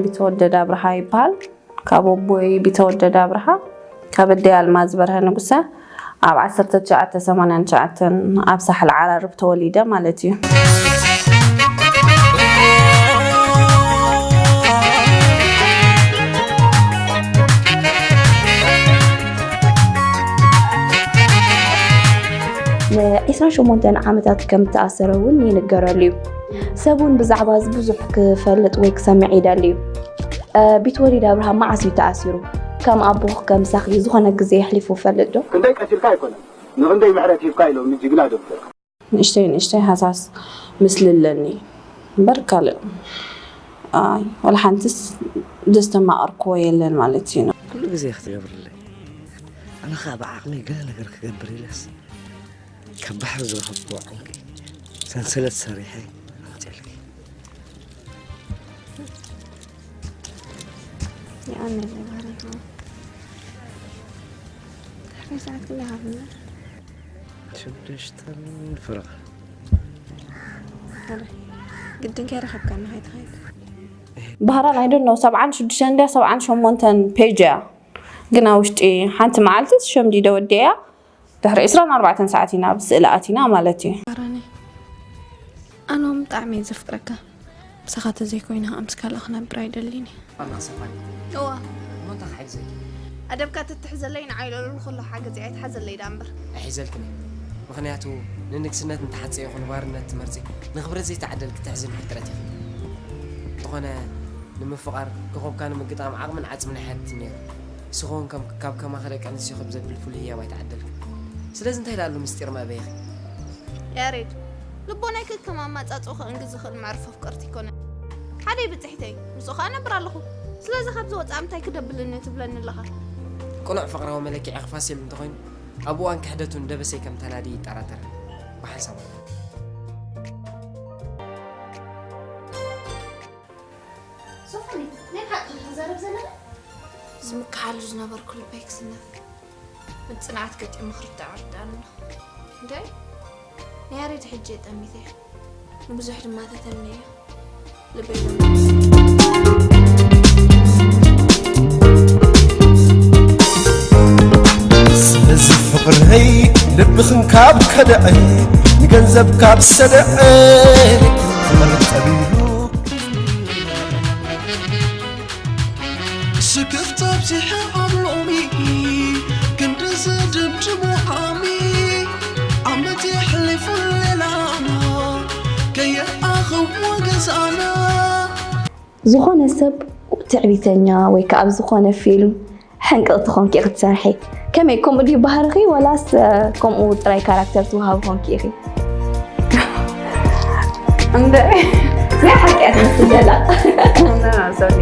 ቢተወደድ ኣብርሃ ይበሃል። ካብ ኣቦይ ቢተወደድ ኣብርሃ፣ ካብ ኣደይ ኣልማዝ በርሀ ንጉሰ ኣብ ዓሰርተ ትሽዓተ ሰማንያን ትሽዓተን ኣብ ሳሕል ዓራርብ ተወሊደ ማለት እዩ። ን ዒስራን ሸሞንተን ዓመታት ከም እተኣሰረ እውን ይንገረሉ እዩ። ሰብ እውን ብዛዕባ እዚ ብዙሕ ክፈልጥ ወይ ክሰምዕ ይደሊ እዩ። እ፣ ቢትወሊድ ኣብርሃም መዓስ እዩ ተኣሲሩ? ከም ኣቦኽ፣ ከም ሳኺ ዝኾነ ግዜ የሕሊፉ ይፈልጥ ዶ? ክንደይ ቀቲልካ ኣይኮነን፣ ንኽንደይ ምሕረት ሂብካ ኢሎም ጅግና ዶክተር። ንእሽተይ ንእሽተይ ሃሳስ ምስሊ ኣለኒ እምበር ካልእ፣ ኣይ፣ ዋላ ሓንቲስ ዘስተማቐርክዎ የለን ማለት እዩ። ኩሉ ግዜ ክትገብርለይ። ኣነ ኸኣ ብዓቕመይ ገለ ነገር ክገብር ኢለስ፣ ካብ ባሕሪ ዝረኸብክዎ ዕንቂ ሰንሰለት ሰሪሐ ኣምፅኤልኪ። የቐንየለይ ባህሪ። ድሕሪ ሰዓት ክንደይ ሃብና? ሽዱሽተን ፍረቓ። ኣረ፣ ግድን ከይረኸብካና ከይትኸይድ። ባህራን፣ I don't know፣ ሰብዓን ሽዱሽተን ድያ ሰብዓን ሸሞንተን ፔጅ እያ። ግን ኣብ ውሽጢ ሓንቲ መዓልቲ ሸምዲደ ወዲያ። ድሕሪ ዕስራን ኣርባዕተን ሰዓት ኢና ኣብ ስእሊ ኣቲና ማለት እዩ። ባህራነይ፣ ኣነ እውን ብጣዕሚ እየ ዘፍቅረካ። ምሳኻ ተዘይኮይነ ምስ ካልእ ክነብር ኣይደልን እየ። ኣላ ክሰፋኒ። እዋ። እሞ እንታይ ክሕግዘኪ? ኣደብካ ተትሕዘለይ ንዓይ ልዕሊ ኩሉ ሓገዝ እያ፣ ኣይትሓዘለይ ደኣ እምበር። ኣይሕዘልክን እየ። ምኽንያቱ ንንግስነት እንተሓፀ ይኹን ባርነት ትመርፂ፣ ንኽብረት ዘይተዓደልኪ ትሕዝኒ ፍጥረት ኢኺ። እንተኾነ ንምፍቓር ኮኾብካ ንምግጣም ዓቕምን ዓፅምን ኣይሓትትን ነይሩ። ንስኺ እውን ከም፣ ካብ ከማኺ ደቂ ኣንስትዮ ክብ ዘብል ፍሉይ ህያብ ኣይተዓደልክን። ስለዚ እንታይ ደኣ ኣሎ ምስጢር መእበይኺ? ያሬድ፣ ልቦናይ ከከም ኣማጻጽኡ ክእንግድ ዝኽእል መዕርፎ ፍቅርቲ ኣይኮነን። ሓደይ ብጽሒተይ፣ ምስኡ ከኣ እነብር ኣለኹ። ስለዚ ካብዚ ወጻኢ እንታይ ክደብለኒ ትብለኒ ኣለኻ? ቅኑዕ ፍቕራዊ መለክዒ ፋሲል እንተኾይኑ፣ ኣብ እዋን ክሕደቱ ንደበሰይ ከም ተናዲ ይጠራጠር። ብሓንሳብ ሶፋኒ፣ ናይ ብሓቂ ዲኻ ትዛረብ ዘለኻ? ዝምክሓሉ ዝነበርኩ ልበይ ክስነፍ፣ ምጽንዓት ገጢሙ ክርዳእ ኣይርድኣንን ኣሎ። እንታይ? ንያሬድ ሕጂ እየ ጠሚተ። ንብዙሕ ድማ ተተምነዮ። ልበይ ደማ ስለዚ ፍቕረይ ልብኽን ካብ ከደዐ፣ ንገንዘብ ካብ ሰደዐ፣ ፍቕሪ ጠቢሉ። ስክፍታ ኣብዚሐ ኣብ ሎሚ ክንዲ ዝድምድሙ ዓሚ ዓመት የሕሊፉ ሌላና ከየኣኽዎ ገዛና። ዝኾነ ሰብ ትዕቢተኛ ወይ ከዓ ኣብ ዝኾነ ፊልም ሕንቅቕቲ ኾንኪ ኢኺ ትሰርሒ። ከመይ፣ ከምኡ ድዩ ባህርኺ ወላስ፣ እ፣ ከምኡ ጥራይ ካራክተር ትወሃቢ ኾንኪ ኢኺ? እንደ ናይ ሓቂ እያ ትመስል ዘላ። ና፣ ሶሪ።